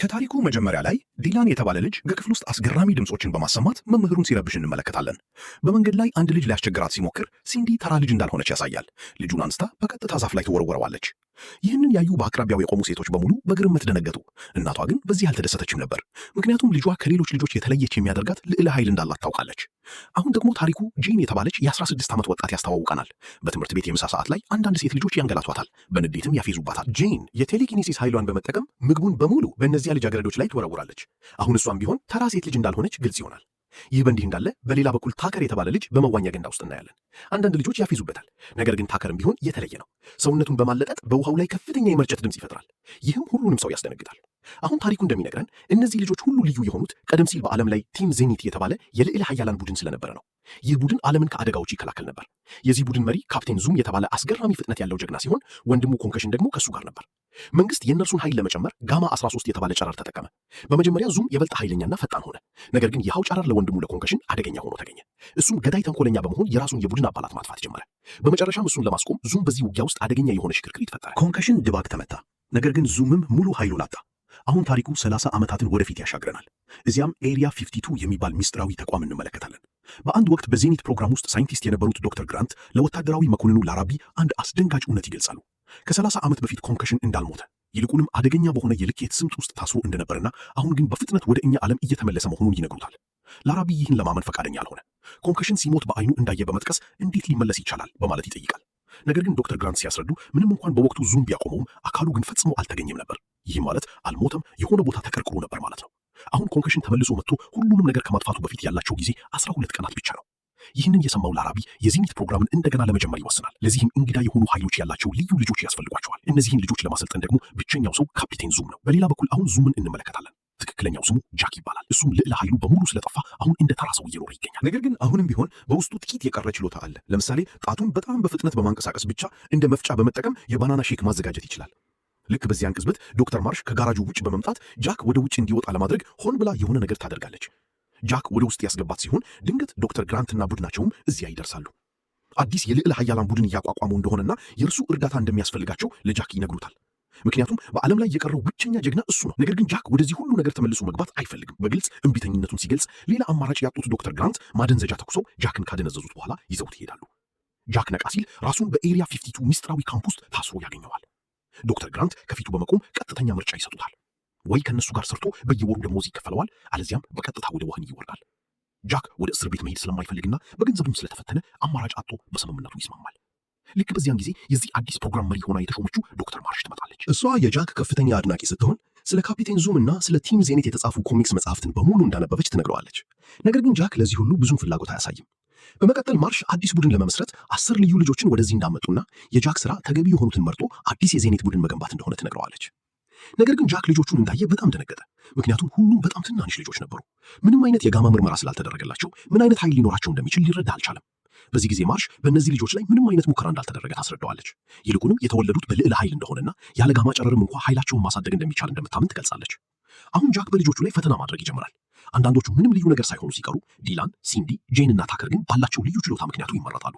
ከታሪኩ መጀመሪያ ላይ ዲላን የተባለ ልጅ በክፍል ውስጥ አስገራሚ ድምፆችን በማሰማት መምህሩን ሲረብሽ እንመለከታለን። በመንገድ ላይ አንድ ልጅ ሊያስቸግራት ሲሞክር ሲንዲ ተራ ልጅ እንዳልሆነች ያሳያል። ልጁን አንስታ በቀጥታ ዛፍ ላይ ትወረውረዋለች። ይህንን ያዩ በአቅራቢያው የቆሙ ሴቶች በሙሉ በግርምት ደነገጡ። እናቷ ግን በዚህ አልተደሰተችም ነበር። ምክንያቱም ልጇ ከሌሎች ልጆች የተለየች የሚያደርጋት ልዕለ ኃይል እንዳላት ታውቃለች። አሁን ደግሞ ታሪኩ ጄን የተባለች የ16 ዓመት ወጣት ያስተዋውቀናል። በትምህርት ቤት የምሳ ሰዓት ላይ አንዳንድ ሴት ልጆች ያንገላቷታል፣ በንዴትም ያፌዙባታል። ጄን የ telekinesis ኃይሏን በመጠቀም ምግቡን በሙሉ በእነዚያ ልጃገረዶች ላይ ትወረውራለች። አሁን እሷም ቢሆን ተራ ሴት ልጅ እንዳልሆነች ግልጽ ይሆናል። ይህ በእንዲህ እንዳለ በሌላ በኩል ታከር የተባለ ልጅ በመዋኛ ገንዳ ውስጥ እናያለን። አንዳንድ ልጆች ያፌዙበታል። ነገር ግን ታከርም ቢሆን የተለየ ነው። ሰውነቱን በማለጠጥ በውሃው ላይ ከፍተኛ የመርጨት ድምፅ ይፈጥራል። ይህም ሁሉንም ሰው ያስደነግጣል። አሁን ታሪኩ እንደሚነግረን እነዚህ ልጆች ሁሉ ልዩ የሆኑት ቀደም ሲል በዓለም ላይ Team Zenith የተባለ የልዕለ ኃያላን ቡድን ስለነበረ ነው። ይህ ቡድን ዓለምን ከአደጋዎች ይከላከል ነበር። የዚህ ቡድን መሪ ካፕቴን ዙም የተባለ አስገራሚ ፍጥነት ያለው ጀግና ሲሆን ወንድሙ ኮንከሽን ደግሞ ከሱ ጋር ነበር። መንግስት የእነርሱን ኃይል ለመጨመር ጋማ 13 የተባለ ጨረር ተጠቀመ። በመጀመሪያ ዙም የበለጠ ኃይለኛና ፈጣን ሆነ። ነገር ግን ይኸው ጨረር ለወንድሙ ለኮንከሽን አደገኛ ሆኖ ተገኘ። እሱም ገዳይ ተንኮለኛ በመሆን የራሱን የቡድን አባላት ማጥፋት ጀመረ። በመጨረሻም እሱን ለማስቆም ዙም በዚህ ውጊያ ውስጥ አደገኛ የሆነ ሽክርክሪት ፈጠረ። ኮንከሽን ድባቅ ተመታ። ነገር ግን ዙምም ሙሉ ኃይሉን አጣ። አሁን ታሪኩ 30 ዓመታትን ወደፊት ያሻግረናል። እዚያም Area 52 የሚባል ምስጢራዊ ተቋም እንመለከታለን። በአንድ ወቅት በዜኒት ፕሮግራም ውስጥ ሳይንቲስት የነበሩት ዶክተር ግራንት ለወታደራዊ መኮንኑ ላራቢ አንድ አስደንጋጭ እውነት ይገልጻሉ። ከ30 ዓመት በፊት ኮንከሽን እንዳልሞተ ይልቁንም አደገኛ በሆነ የልኬት ስምጥ ውስጥ ታስሮ እንደነበርና አሁን ግን በፍጥነት ወደ እኛ ዓለም እየተመለሰ መሆኑን ይነግሩታል። ላራቢ ይህን ለማመን ፈቃደኛ አልሆነ። ኮንከሽን ሲሞት በአይኑ እንዳየ በመጥቀስ እንዴት ሊመለስ ይቻላል በማለት ይጠይቃል። ነገር ግን ዶክተር ግራንት ሲያስረዱ ምንም እንኳን በወቅቱ ዙም ቢያቆመውም አካሉ ግን ፈጽሞ አልተገኘም ነበር። ይህም ማለት አልሞተም፣ የሆነ ቦታ ተቀርቅሮ ነበር ማለት ነው። አሁን ኮንከሽን ተመልሶ መጥቶ ሁሉንም ነገር ከማጥፋቱ በፊት ያላቸው ጊዜ 12 ቀናት ብቻ ነው። ይህንን የሰማው ላራቢ የዜኒት ፕሮግራምን እንደገና ለመጀመር ይወስናል። ለዚህም እንግዳ የሆኑ ኃይሎች ያላቸው ልዩ ልጆች ያስፈልጓቸዋል። እነዚህን ልጆች ለማሰልጠን ደግሞ ብቸኛው ሰው ካፒቴን ዙም ነው። በሌላ በኩል አሁን ዙምን እንመለከታለን። ትክክለኛው ስሙ ጃክ ይባላል። እሱም ልዕለ ኃይሉ በሙሉ ስለጠፋ አሁን እንደ ተራ ሰው እየኖረ ይገኛል። ነገር ግን አሁንም ቢሆን በውስጡ ጥቂት የቀረ ችሎታ አለ። ለምሳሌ ጣቱን በጣም በፍጥነት በማንቀሳቀስ ብቻ እንደ መፍጫ በመጠቀም የ banana shake ማዘጋጀት ይችላል። ልክ በዚያን ቅጽበት ዶክተር ማርሽ ከጋራጁ ውጭ በመምጣት ጃክ ወደ ውጭ እንዲወጣ ለማድረግ ሆን ብላ የሆነ ነገር ታደርጋለች። ጃክ ወደ ውስጥ ያስገባት ሲሆን ድንገት ዶክተር ግራንትና ቡድናቸውም እዚያ ይደርሳሉ። አዲስ የልዕለ ኃያላን ቡድን እያቋቋሙ እንደሆነና የእርሱ እርዳታ እንደሚያስፈልጋቸው ለጃክ ይነግሩታል። ምክንያቱም በዓለም ላይ የቀረው ብቸኛ ጀግና እሱ ነው። ነገር ግን ጃክ ወደዚህ ሁሉ ነገር ተመልሶ መግባት አይፈልግም። በግልጽ እምቢተኝነቱን ሲገልጽ ሌላ አማራጭ ያጡት ዶክተር ግራንት ማደንዘዣ ተኩሰው ጃክን ካደነዘዙት በኋላ ይዘውት ይሄዳሉ። ጃክ ነቃ ሲል ራሱን በ Area 52 ምስጢራዊ ካምፕ ውስጥ ታስሮ ያገኘዋል። ዶክተር ግራንት ከፊቱ በመቆም ቀጥተኛ ምርጫ ይሰጡታል። ወይ ከነሱ ጋር ሰርቶ በየወሩ ደሞዝ ይከፈለዋል፣ አለዚያም በቀጥታ ወደ ወህኒ ይወርዳል። ጃክ ወደ እስር ቤት መሄድ ስለማይፈልግና በገንዘቡም ስለተፈተነ አማራጭ አጥቶ በስምምነቱ ይስማማል። ልክ በዚያን ጊዜ የዚህ አዲስ ፕሮግራም መሪ ሆና የተሾመችው ዶክተር ማርሽ ትመጣለች። እሷ የጃክ ከፍተኛ አድናቂ ስትሆን ስለ ካፒቴን ዙም እና ስለ Team Zenith የተጻፉ comics መጽሐፍትን በሙሉ እንዳነበበች ትነግረዋለች። ነገር ግን ጃክ ለዚህ ሁሉ ብዙም ፍላጎት አያሳይም። በመቀጠል ማርሽ አዲስ ቡድን ለመመስረት 10 ልዩ ልጆችን ወደዚህ እንዳመጡና የጃክ ስራ ተገቢ የሆኑትን መርጦ አዲስ የዜኒት ቡድን መገንባት እንደሆነ ትነግረዋለች። ነገር ግን ጃክ ልጆቹን እንዳየ በጣም ደነገጠ። ምክንያቱም ሁሉም በጣም ትናንሽ ልጆች ነበሩ። ምንም አይነት የጋማ ምርመራ ስላልተደረገላቸው ምን አይነት ኃይል ሊኖራቸው እንደሚችል ሊረዳ አልቻለም። በዚህ ጊዜ ማርሽ በእነዚህ ልጆች ላይ ምንም አይነት ሙከራ እንዳልተደረገ ታስረዳዋለች። ይልቁንም የተወለዱት በልዕለ ኃይል እንደሆነና ያለ ጋማ ጨረርም እንኳ ኃይላቸውን ማሳደግ እንደሚቻል እንደምታምን ትገልጻለች። አሁን ጃክ በልጆቹ ላይ ፈተና ማድረግ ይጀምራል። አንዳንዶቹ ምንም ልዩ ነገር ሳይሆኑ ሲቀሩ፣ ዲላን፣ ሲንዲ፣ ጄን እና ታከር ግን ባላቸው ልዩ ችሎታ ምክንያቱ ይመረጣሉ።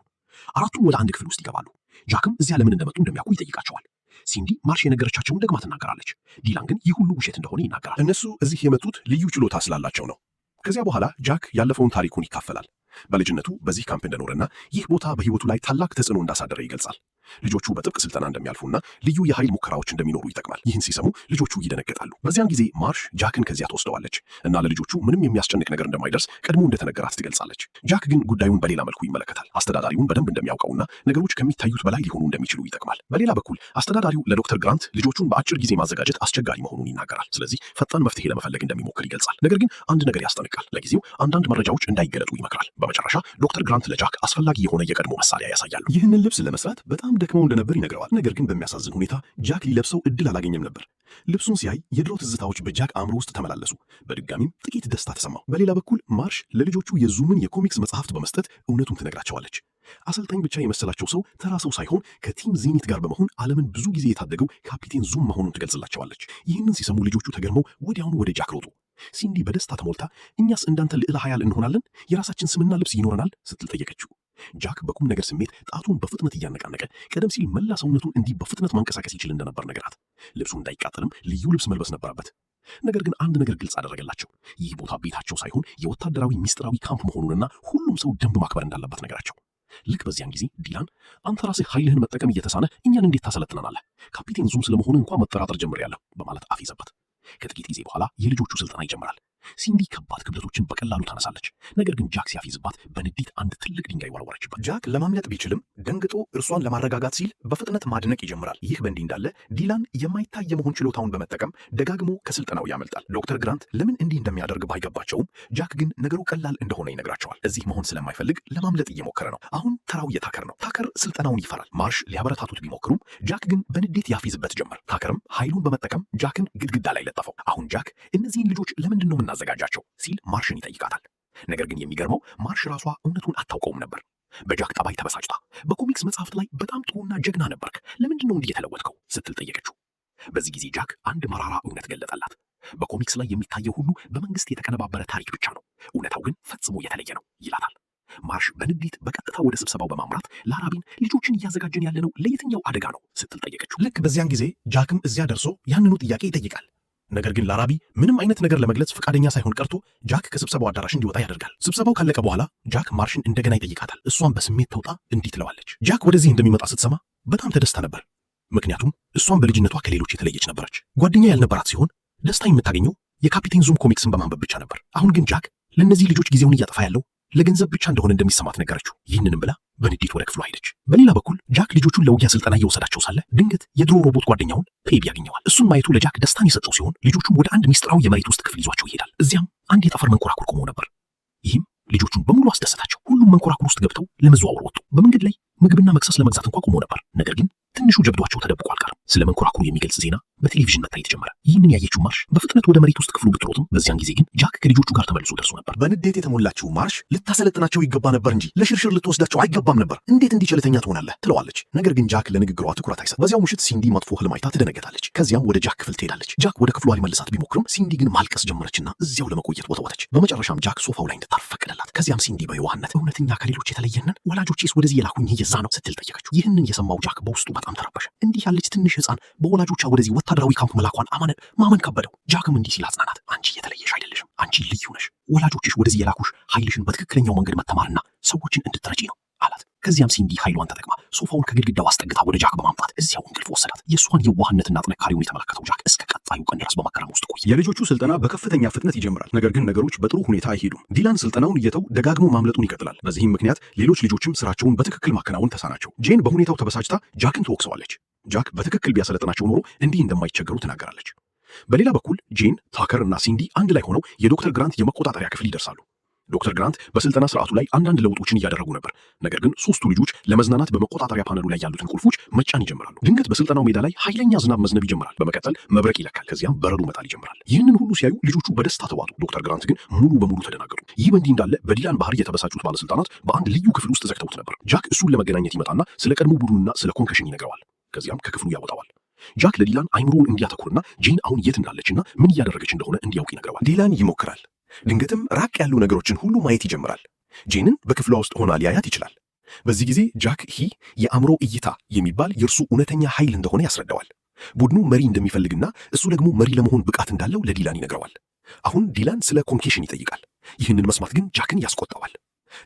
አራቱም ወደ አንድ ክፍል ውስጥ ይገባሉ። ጃክም እዚያ ለምን እንደመጡ እንደሚያውቁ ይጠይቃቸዋል። ሲንዲ ማርሽ የነገረቻቸውን ደግማ ትናገራለች። ዲላን ግን ይህ ሁሉ ውሸት እንደሆነ ይናገራል። እነሱ እዚህ የመጡት ልዩ ችሎታ ስላላቸው ነው። ከዚያ በኋላ ጃክ ያለፈውን ታሪኩን ይካፈላል። በልጅነቱ በዚህ ካምፕ እንደኖረና ይህ ቦታ በሕይወቱ ላይ ታላቅ ተጽዕኖ እንዳሳደረ ይገልጻል። ልጆቹ በጥብቅ ስልጠና እንደሚያልፉና ልዩ የኃይል ሙከራዎች እንደሚኖሩ ይጠቅማል። ይህን ሲሰሙ ልጆቹ ይደነግጣሉ። በዚያን ጊዜ ማርሽ ጃክን ከዚያ ትወስደዋለች እና ለልጆቹ ምንም የሚያስጨንቅ ነገር እንደማይደርስ ቀድሞ እንደተነገራት ትገልጻለች። ጃክ ግን ጉዳዩን በሌላ መልኩ ይመለከታል። አስተዳዳሪውን በደንብ እንደሚያውቀውና ነገሮች ከሚታዩት በላይ ሊሆኑ እንደሚችሉ ይጠቅማል። በሌላ በኩል አስተዳዳሪው ለዶክተር ግራንት ልጆቹን በአጭር ጊዜ ማዘጋጀት አስቸጋሪ መሆኑን ይናገራል። ስለዚህ ፈጣን መፍትሄ ለመፈለግ እንደሚሞክር ይገልጻል። ነገር ግን አንድ ነገር ያስጠነቅቃል። ለጊዜው አንዳንድ መረጃዎች እንዳይገለጡ ይመክራል። በመጨረሻ ዶክተር ግራንት ለጃክ አስፈላጊ የሆነ የቀድሞ መሳሪያ ያሳያሉ። ይህንን ልብስ ለመስራት በጣም ደክመው እንደነበር ይነግረዋል። ነገር ግን በሚያሳዝን ሁኔታ ጃክ ሊለብሰው እድል አላገኘም ነበር። ልብሱን ሲያይ የድሮ ትዝታዎች በጃክ አእምሮ ውስጥ ተመላለሱ። በድጋሚም ጥቂት ደስታ ተሰማው። በሌላ በኩል ማርሽ ለልጆቹ የዙምን የ comics መጽሐፍት በመስጠት እውነቱን ትነግራቸዋለች። አሰልጣኝ ብቻ የመሰላቸው ሰው ተራ ሰው ሳይሆን ከ Team Zenith ጋር በመሆን ዓለምን ብዙ ጊዜ የታደገው ካፒቴን ዙም መሆኑን ትገልጽላቸዋለች። ይህንን ሲሰሙ ልጆቹ ተገርመው ወዲያውኑ ወደ ጃክ ሮጡ። ሲንዲ በደስታ ተሞልታ እኛስ እንዳንተ ልዕለ ኃያል እንሆናለን፣ የራሳችን ስምና ልብስ ይኖረናል ስትል ጠየቀችው። ጃክ በቁም ነገር ስሜት ጣቱን በፍጥነት እያነቃነቀ ቀደም ሲል መላ ሰውነቱን እንዲህ በፍጥነት ማንቀሳቀስ ይችል እንደነበር ነገራት። ልብሱ እንዳይቃጠልም ልዩ ልብስ መልበስ ነበረበት። ነገር ግን አንድ ነገር ግልጽ አደረገላቸው። ይህ ቦታ ቤታቸው ሳይሆን የወታደራዊ ሚስጥራዊ ካምፕ መሆኑንና ሁሉም ሰው ደንብ ማክበር እንዳለበት ነገራቸው። ልክ በዚያን ጊዜ ዲላን አንተ ራስህ ኃይልህን መጠቀም እየተሳነህ እኛን እንዴት ታሰለጥነናለህ? ካፒቴን ዙም ስለመሆንህ እንኳን መጠራጠር ጀምሬያለሁ በማለት አፌዘበት። ከጥቂት ጊዜ በኋላ የልጆቹ ስልጠና ይጀምራል። ሲንዲ ከባድ ክብደቶችን በቀላሉ ታነሳለች። ነገር ግን ጃክ ሲያፌዝባት በንዴት አንድ ትልቅ ድንጋይ ወረወረችበት። ጃክ ለማምለጥ ቢችልም ደንግጦ እርሷን ለማረጋጋት ሲል በፍጥነት ማድነቅ ይጀምራል። ይህ በእንዲህ እንዳለ ዲላን የማይታይ የመሆን ችሎታውን በመጠቀም ደጋግሞ ከስልጠናው ያመልጣል። ዶክተር ግራንት ለምን እንዲህ እንደሚያደርግ ባይገባቸውም ጃክ ግን ነገሩ ቀላል እንደሆነ ይነግራቸዋል። እዚህ መሆን ስለማይፈልግ ለማምለጥ እየሞከረ ነው። አሁን ተራው የታከር ነው። ታከር ስልጠናውን ይፈራል። ማርሽ ሊያበረታቱት ቢሞክሩም ጃክ ግን በንዴት ያፌዝበት ጀመር። ታከርም ኃይሉን በመጠቀም ጃክን ግድግዳ ላይ ለጠፈው። አሁን ጃክ እነዚህን ልጆች ለምንድን ነው የምናዘጋጃቸው ሲል ማርሽን ይጠይቃታል። ነገር ግን የሚገርመው ማርሽ ራሷ እውነቱን አታውቀውም ነበር። በጃክ ጠባይ ተበሳጭታ በኮሚክስ መጽሐፍት ላይ በጣም ጥሩና ጀግና ነበርክ፣ ለምንድን ነው እንዲህ የተለወጥከው ስትል ጠየቀችው። በዚህ ጊዜ ጃክ አንድ መራራ እውነት ገለጠላት። በኮሚክስ ላይ የሚታየው ሁሉ በመንግስት የተቀነባበረ ታሪክ ብቻ ነው፣ እውነታው ግን ፈጽሞ የተለየ ነው ይላታል። ማርሽ በንዴት በቀጥታ ወደ ስብሰባው በማምራት ላራቢን ልጆችን እያዘጋጀን ያለነው ለየትኛው አደጋ ነው ስትል ጠየቀችው። ልክ በዚያን ጊዜ ጃክም እዚያ ደርሶ ያንኑ ጥያቄ ይጠይቃል። ነገር ግን ላራቢ ምንም አይነት ነገር ለመግለጽ ፈቃደኛ ሳይሆን ቀርቶ ጃክ ከስብሰባው አዳራሽ እንዲወጣ ያደርጋል። ስብሰባው ካለቀ በኋላ ጃክ ማርሽን እንደገና ይጠይቃታል። እሷም በስሜት ተውጣ እንዲህ ትለዋለች። ጃክ ወደዚህ እንደሚመጣ ስትሰማ በጣም ተደስታ ነበር። ምክንያቱም እሷም በልጅነቷ ከሌሎች የተለየች ነበረች። ጓደኛ ያልነበራት ሲሆን ደስታ የምታገኘው የካፒቴን ዙም ኮሚክስን በማንበብ ብቻ ነበር። አሁን ግን ጃክ ለእነዚህ ልጆች ጊዜውን እያጠፋ ያለው ለገንዘብ ብቻ እንደሆነ እንደሚሰማት ነገረችው። ይህንንም ብላ በንዴት ወደ ክፍሏ ሄደች። በሌላ በኩል ጃክ ልጆቹን ለውጊያ ስልጠና እየወሰዳቸው ሳለ ድንገት የድሮ ሮቦት ጓደኛውን ፔብ ያገኘዋል። እሱን ማየቱ ለጃክ ደስታን የሰጠው ሲሆን ልጆቹም ወደ አንድ ሚስጥራዊ የመሬት ውስጥ ክፍል ይዟቸው ይሄዳል። እዚያም አንድ የጠፈር መንኮራኩር ቆሞ ነበር። ይህም ልጆቹን በሙሉ አስደሰታቸው። ሁሉም መንኮራኩር ውስጥ ገብተው ለመዘዋወር ወጡ። በመንገድ ላይ ምግብና መክሰስ ለመግዛት እንኳ ቆሞ ነበር። ነገር ግን ትንሹ ጀብዷቸው ተደብቆ አልቀርም። ስለ መንኮራኩሩ የሚገልጽ ዜና በቴሌቪዥን መታየት ጀመረ። ይህንን ያየችው ማርሽ በፍጥነት ወደ መሬት ውስጥ ክፍሉ ብትሮጥም በዚያን ጊዜ ግን ጃክ ከልጆቹ ጋር ተመልሶ ደርሶ ነበር። በንዴት የተሞላችው ማርሽ ልታሰለጥናቸው ይገባ ነበር እንጂ ለሽርሽር ልትወስዳቸው አይገባም ነበር፣ እንዴት እንዲህ ቸልተኛ ትሆናለህ? ትለዋለች። ነገር ግን ጃክ ለንግግሯ ትኩረት አይሰጥ። በዚያው ምሽት ሲንዲ መጥፎ ህልም አይታ ትደነግጣለች። ከዚያም ወደ ጃክ ክፍል ትሄዳለች። ጃክ ወደ ክፍሏ ሊመልሳት ቢሞክርም ሲንዲ ግን ማልቀስ ጀመረችና እዚያው ለመቆየት ወተወተች። በመጨረሻም ጃክ ሶፋው ላይ እንድታርፍ ፈቀደላት። ከዚያም ሲንዲ በየዋህነት እውነት እኛ ከሌሎች የተለየን ነን? ወላጆቼስ ወደዚህ የላኩኝ የዛ ነው ስትል ጠየቀችው። ይህንን የሰማው ጃክ በውስጡ በጣም ተረበሸ። እንዲህ ያለች ትንሽ ህፃን በወላጆቿ ወደዚህ ወታደራዊ ካምፕ መላኳን ማመን ከበደው። ጃክም እንዲህ ሲል አጽናናት። አንቺ የተለየሽ አይደለሽም። አንቺ ልዩ ነሽ። ወላጆችሽ ወደዚህ የላኩሽ ኃይልሽን በትክክለኛው መንገድ መተማርና ሰዎችን እንድትረጪ ነው አላት። ከዚያም ሲንዲ ኃይሏን ተጠቅማ ሶፋውን ከግድግዳው አስጠግታ ወደ ጃክ በማምጣት እዚያው እንቅልፍ ወሰዳት። የእሷን የዋህነትና ጥንካሬውን የተመለከተው ጃክ እስከ ቀጣዩ ቀን ድረስ በመገረም ውስጥ ቆየ። የልጆቹ ስልጠና በከፍተኛ ፍጥነት ይጀምራል። ነገር ግን ነገሮች በጥሩ ሁኔታ አይሄዱም። ዲላን ስልጠናውን እየተው ደጋግሞ ማምለጡን ይቀጥላል። በዚህም ምክንያት ሌሎች ልጆችም ስራቸውን በትክክል ማከናወን ተሳናቸው። ጄን በሁኔታው ተበሳጭታ ጃክን ትወቅሰዋለች። ጃክ በትክክል ቢያሰለጥናቸው ኖሮ እንዲህ እንደማይቸገሩ ትናገራለች። በሌላ በኩል ጄን፣ ታከር እና ሲንዲ አንድ ላይ ሆነው የዶክተር ግራንት የመቆጣጠሪያ ክፍል ይደርሳሉ። ዶክተር ግራንት በስልጠና ስርዓቱ ላይ አንዳንድ ለውጦችን እያደረጉ ነበር። ነገር ግን ሶስቱ ልጆች ለመዝናናት በመቆጣጠሪያ ፓነሉ ላይ ያሉትን ቁልፎች መጫን ይጀምራሉ። ድንገት በስልጠናው ሜዳ ላይ ኃይለኛ ዝናብ መዝነብ ይጀምራል። በመቀጠል መብረቅ ይለካል። ከዚያም በረዶ መጣል ይጀምራል። ይህንን ሁሉ ሲያዩ ልጆቹ በደስታ ተዋጡ። ዶክተር ግራንት ግን ሙሉ በሙሉ ተደናገጡ። ይህ በእንዲህ እንዳለ በዲላን ባህሪ የተበሳጩት ባለስልጣናት በአንድ ልዩ ክፍል ውስጥ ዘግተውት ነበር። ጃክ እሱን ለመገናኘት ይመጣና ስለ ቀድሞ ቡድኑና ስለ ኮንከሽን ይነግረዋል። ከዚያም ከክፍሉ ያወጣዋል። ጃክ ለዲላን አይምሮውን እንዲያተኩርና ጄን አሁን የት እንዳለችና ምን እያደረገች እንደሆነ እንዲያውቅ ይነግረዋል። ዲላን ይሞክራል። ድንገትም ራቅ ያሉ ነገሮችን ሁሉ ማየት ይጀምራል። ጄንን በክፍሏ ውስጥ ሆና ሊያያት ይችላል። በዚህ ጊዜ ጃክ ይህ የአእምሮ እይታ የሚባል የእርሱ እውነተኛ ኃይል እንደሆነ ያስረዳዋል። ቡድኑ መሪ እንደሚፈልግና እሱ ደግሞ መሪ ለመሆን ብቃት እንዳለው ለዲላን ይነግረዋል። አሁን ዲላን ስለ ኮንኬሽን ይጠይቃል። ይህንን መስማት ግን ጃክን ያስቆጣዋል።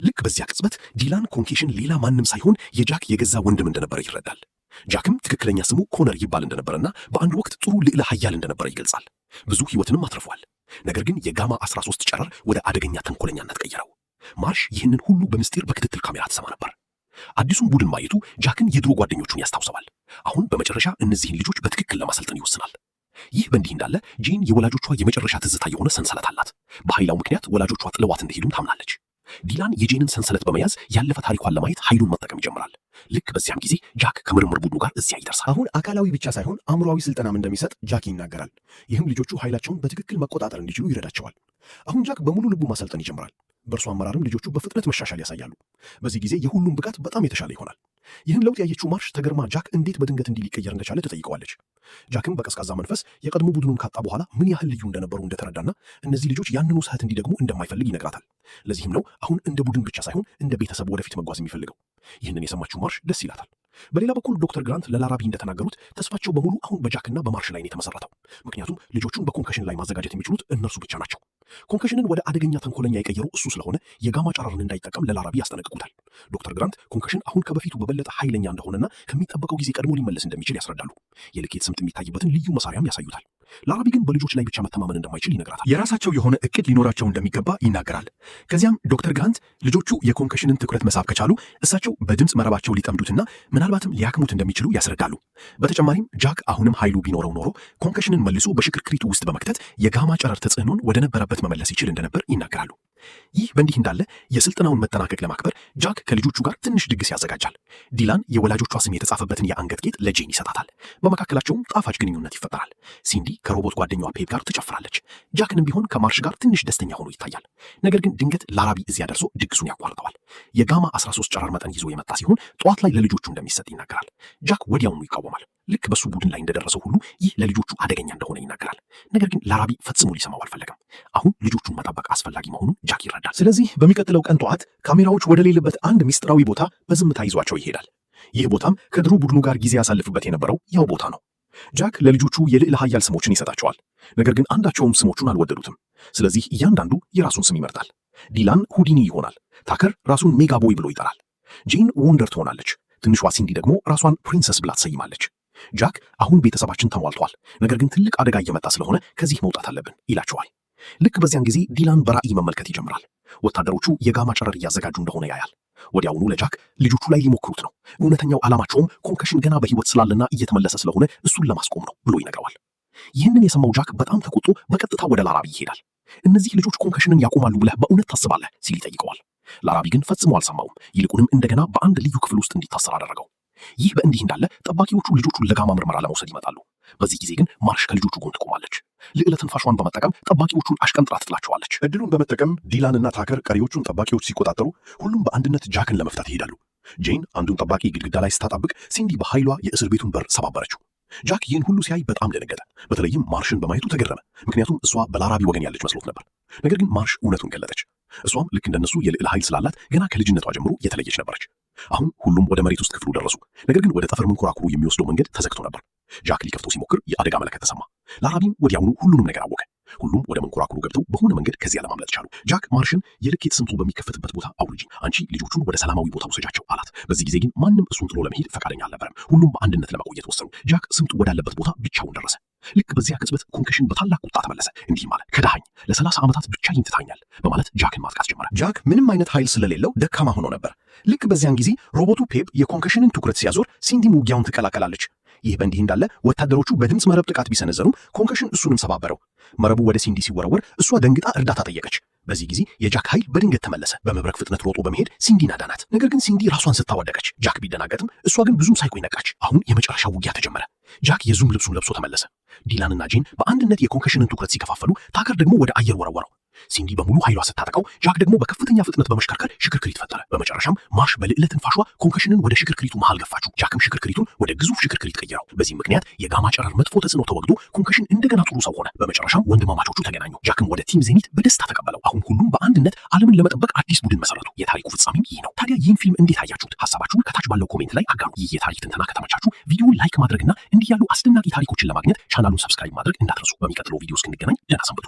ልክ በዚያ ቅጽበት ዲላን ኮንኬሽን ሌላ ማንም ሳይሆን የጃክ የገዛ ወንድም እንደነበረ ይረዳል። ጃክም ትክክለኛ ስሙ ኮነር ይባል እንደነበረና በአንድ ወቅት ጥሩ ልዕለ ኃያል እንደነበረ ይገልጻል። ብዙ ሕይወትንም አትርፏል። ነገር ግን የጋማ 13 ጨረር ወደ አደገኛ ተንኮለኛነት ቀየረው። ማርሽ ይህንን ሁሉ በምስጢር በክትትል ካሜራ ትሰማ ነበር። አዲሱን ቡድን ማየቱ ጃክን የድሮ ጓደኞቹን ያስታውሰዋል። አሁን በመጨረሻ እነዚህን ልጆች በትክክል ለማሰልጠን ይወስናል። ይህ በእንዲህ እንዳለ ጄን የወላጆቿ የመጨረሻ ትዝታ የሆነ ሰንሰለት አላት። በኃይሏ ምክንያት ወላጆቿ ጥለዋት እንደሄዱም ታምናለች። ዲላን የጄንን ሰንሰለት በመያዝ ያለፈ ታሪኳን ለማየት ኃይሉን መጠቀም ይጀምራል። ልክ በዚያም ጊዜ ጃክ ከምርምር ቡድኑ ጋር እዚያ ይደርሳል። አሁን አካላዊ ብቻ ሳይሆን አእምሯዊ ስልጠናም እንደሚሰጥ ጃክ ይናገራል። ይህም ልጆቹ ኃይላቸውን በትክክል መቆጣጠር እንዲችሉ ይረዳቸዋል። አሁን ጃክ በሙሉ ልቡ ማሰልጠን ይጀምራል። በእርሱ አመራርም ልጆቹ በፍጥነት መሻሻል ያሳያሉ። በዚህ ጊዜ የሁሉም ብቃት በጣም የተሻለ ይሆናል። ይህን ለውጥ ያየችው ማርሽ ተገርማ ጃክ እንዴት በድንገት እንዲህ ሊቀየር እንደቻለ ትጠይቀዋለች። ጃክም በቀዝቃዛ መንፈስ የቀድሞ ቡድኑን ካጣ በኋላ ምን ያህል ልዩ እንደነበሩ እንደተረዳና እነዚህ ልጆች ያንኑ ስህተት እንዲደግሙ እንደማይፈልግ ይነግራታል። ለዚህም ነው አሁን እንደ ቡድን ብቻ ሳይሆን እንደ ቤተሰብ ወደፊት መጓዝ የሚፈልገው። ይህንን የሰማችው ማርሽ ደስ ይላታል። በሌላ በኩል ዶክተር ግራንት ለላራቢ እንደተናገሩት ተስፋቸው በሙሉ አሁን በጃክና በማርሽ ላይ ነው የተመሰረተው። ምክንያቱም ልጆቹን በኮንከሽን ላይ ማዘጋጀት የሚችሉት እነርሱ ብቻ ናቸው። ኮንከሽንን ወደ አደገኛ ተንኮለኛ የቀየረው እሱ ስለሆነ የጋማ ጨረርን እንዳይጠቀም ለላራቢ ያስጠነቅቁታል። ዶክተር ግራንት ኮንከሽን አሁን ከበፊቱ በበለጠ ኃይለኛ እንደሆነና ከሚጠበቀው ጊዜ ቀድሞ ሊመለስ እንደሚችል ያስረዳሉ። የልኬት ስምጥ የሚታይበትን ልዩ መሳሪያም ያሳዩታል። ላራቢ ግን በልጆች ላይ ብቻ መተማመን እንደማይችል ይነግራታል። የራሳቸው የሆነ እቅድ ሊኖራቸው እንደሚገባ ይናገራል። ከዚያም ዶክተር ግራንት ልጆቹ የኮንከሽንን ትኩረት መሳብ ከቻሉ እሳቸው በድምፅ መረባቸው ሊጠምዱትና ምናልባትም ሊያክሙት እንደሚችሉ ያስረዳሉ። በተጨማሪም ጃክ አሁንም ኃይሉ ቢኖረው ኖሮ ኮንከሽንን መልሶ በሽክርክሪቱ ውስጥ በመክተት የጋማ ጨረር ተጽዕኖን ወደ ነበረበት መመለስ ይችል እንደነበር ይናገራሉ። ይህ በእንዲህ እንዳለ የስልጠናውን መጠናቀቅ ለማክበር ጃክ ከልጆቹ ጋር ትንሽ ድግስ ያዘጋጃል። ዲላን የወላጆቿ ስም የተጻፈበትን የአንገት ጌጥ ለጄን ይሰጣታል። በመካከላቸውም ጣፋጭ ግንኙነት ይፈጠራል። ሲንዲ ከሮቦት ጓደኛዋ ፔብ ጋር ትጨፍራለች። ጃክንም ቢሆን ከማርሽ ጋር ትንሽ ደስተኛ ሆኖ ይታያል። ነገር ግን ድንገት ላራቢ እዚያ ደርሶ ድግሱን ያቋርጠዋል። የጋማ 13 ጨረር መጠን ይዞ የመጣ ሲሆን ጠዋት ላይ ለልጆቹ እንደሚሰጥ ይናገራል። ጃክ ወዲያውኑ ይቃወማል። ልክ በሱ ቡድን ላይ እንደደረሰው ሁሉ ይህ ለልጆቹ አደገኛ እንደሆነ ይናገራል። ነገር ግን ላራቢ ፈጽሞ ሊሰማው አልፈለገም። አሁን ልጆቹን መጠበቅ አስፈላጊ መሆኑን ጃክ ይረዳል። ስለዚህ በሚቀጥለው ቀን ጠዋት ካሜራዎች ወደሌለበት አንድ ምስጢራዊ ቦታ በዝምታ ይዟቸው ይሄዳል። ይህ ቦታም ከድሮ ቡድኑ ጋር ጊዜ ያሳልፍበት የነበረው ያው ቦታ ነው። ጃክ ለልጆቹ የልዕለ ኃያል ስሞችን ይሰጣቸዋል። ነገር ግን አንዳቸውም ስሞቹን አልወደዱትም። ስለዚህ እያንዳንዱ የራሱን ስም ይመርጣል። ዲላን ሁዲኒ ይሆናል። ታከር ራሱን ሜጋ ቦይ ብሎ ይጠራል። ጄን ወንደር ትሆናለች። ትንሿ ሲንዲ ደግሞ ራሷን ፕሪንሰስ ብላ ትሰይማለች። ጃክ አሁን ቤተሰባችን ተሟልቷል፣ ነገር ግን ትልቅ አደጋ እየመጣ ስለሆነ ከዚህ መውጣት አለብን ይላቸዋል። ልክ በዚያን ጊዜ ዲላን በራእይ መመልከት ይጀምራል። ወታደሮቹ የጋማ ጨረር እያዘጋጁ እንደሆነ ያያል። ወዲያውኑ ለጃክ ልጆቹ ላይ ሊሞክሩት ነው፣ እውነተኛው ዓላማቸውም ኮንከሽን ገና በሕይወት ስላለና እየተመለሰ ስለሆነ እሱን ለማስቆም ነው ብሎ ይነግረዋል። ይህንን የሰማው ጃክ በጣም ተቆጥቶ በቀጥታ ወደ ላራቢ ይሄዳል። እነዚህ ልጆች ኮንከሽንን ያቆማሉ ብለህ በእውነት ታስባለህ ሲል ይጠይቀዋል። ላራቢ ግን ፈጽሞ አልሰማውም። ይልቁንም እንደገና በአንድ ልዩ ክፍል ውስጥ እንዲታሰር አደረገው። ይህ በእንዲህ እንዳለ ጠባቂዎቹ ልጆቹን ለጋማ ምርመራ ለመውሰድ ይመጣሉ። በዚህ ጊዜ ግን ማርሽ ከልጆቹ ጎን ትቆማለች። ልዕለ ትንፋሿን በመጠቀም ጠባቂዎቹን አሽቀንጥራ ትጥላቸዋለች። እድሉን በመጠቀም ዲላን እና ታከር ቀሪዎቹን ጠባቂዎች ሲቆጣጠሩ ሁሉም በአንድነት ጃክን ለመፍታት ይሄዳሉ። ጄን አንዱን ጠባቂ ግድግዳ ላይ ስታጣብቅ ሲንዲ በኃይሏ የእስር ቤቱን በር ሰባበረችው። ጃክ ይህን ሁሉ ሲያይ በጣም ደነገጠ። በተለይም ማርሽን በማየቱ ተገረመ። ምክንያቱም እሷ በላራቢ ወገን ያለች መስሎት ነበር። ነገር ግን ማርሽ እውነቱን ገለጠች። እሷም ልክ እንደነሱ የልዕለ ኃይል ስላላት ገና ከልጅነቷ ጀምሮ የተለየች ነበረች። አሁን ሁሉም ወደ መሬት ውስጥ ክፍሉ ደረሱ። ነገር ግን ወደ ጠፈር መንኮራኩሩ የሚወስደው መንገድ ተዘግቶ ነበር። ጃክ ሊከፍተው ሲሞክር የአደጋ መለከት ተሰማ። ላራቢም ወዲያውኑ ሁሉንም ነገር አወቀ። ሁሉም ወደ መንኮራኩሩ ገብተው በሆነ መንገድ ከዚያ ለማምለጥ ቻሉ። ጃክ ማርሽን የልኬት ስምጡ በሚከፈትበት ቦታ አውርጂኝ፣ አንቺ ልጆቹን ወደ ሰላማዊ ቦታ ውሰጃቸው አላት። በዚህ ጊዜ ግን ማንም እሱን ጥሎ ለመሄድ ፈቃደኛ አልነበረም። ሁሉም በአንድነት ለመቆየት ወሰኑ። ጃክ ስምጡ ወዳለበት ቦታ ብቻውን ደረሰ። ልክ በዚያ ቅጽበት ኮንከሽን በታላቅ ቁጣ ተመለሰ። እንዲህም አለ፣ ከዳኸኝ፣ ለ30 ዓመታት ብቻዬን ትታኛል በማለት ጃክን ማጥቃት ጀመረ። ጃክ ምንም አይነት ኃይል ስለሌለው ደካማ ሆኖ ነበር። ልክ በዚያን ጊዜ ሮቦቱ ፔብ የኮንከሽንን ትኩረት ሲያዞር ሲንዲም ውጊያውን ትቀላቀላለች። ይህ በእንዲህ እንዳለ ወታደሮቹ በድምፅ መረብ ጥቃት ቢሰነዘሩም ኮንከሽን እሱንም ሰባበረው። መረቡ ወደ ሲንዲ ሲወረወር እሷ ደንግጣ እርዳታ ጠየቀች። በዚህ ጊዜ የጃክ ኃይል በድንገት ተመለሰ። በመብረቅ ፍጥነት ሮጦ በመሄድ ሲንዲን አዳናት። ነገር ግን ሲንዲ ራሷን ስታ ወደቀች። ጃክ ቢደናገጥም እሷ ግን ብዙም ሳይቆይ ነቃች። አሁን የመጨረሻው ውጊያ ተጀመረ። ጃክ የዙም ልብሱን ለብሶ ተመለሰ። ዲላንና ጄን በአንድነት የኮንከሽንን ትኩረት ሲከፋፈሉ፣ ታከር ደግሞ ወደ አየር ወረወረው። ሲንዲ በሙሉ ኃይሏ ስታጠቃው ጃክ ደግሞ በከፍተኛ ፍጥነት በመሽከርከር ሽክርክሪት ፈጠረ። በመጨረሻም ማርሽ በልዕለ ትንፋሿ ኮንከሽንን ወደ ሽክርክሪቱ መሃል ገፋችው። ጃክም ሽክርክሪቱን ወደ ግዙፍ ሽክርክሪት ቀየረው። በዚህ ምክንያት የጋማ ጨረር መጥፎ ተጽዕኖ ተወግዶ ኮንከሽን እንደገና ጥሩ ሰው ሆነ። በመጨረሻም ወንድማማቾቹ ተገናኙ። ጃክም ወደ ቲም ዜኒት በደስታ ተቀበለው። አሁን ሁሉም በአንድነት ዓለምን ለመጠበቅ አዲስ ቡድን መሰረቱ። የታሪኩ ፍጻሜም ይህ ነው። ታዲያ ይህን ፊልም እንዴት አያችሁት? ሀሳባችሁን ከታች ባለው comment ላይ አጋሩ። ይህ የታሪክ ትንተና ከተመቻችሁ ቪዲዮውን like ማድረግና እንዲህ ያሉ አስደናቂ ታሪኮችን ለማግኘት ቻናሉን subscribe ማድረግ እንዳትረሱ። በሚቀጥለው ቪዲዮ እስክንገናኝ ደህና ሰንብቱ።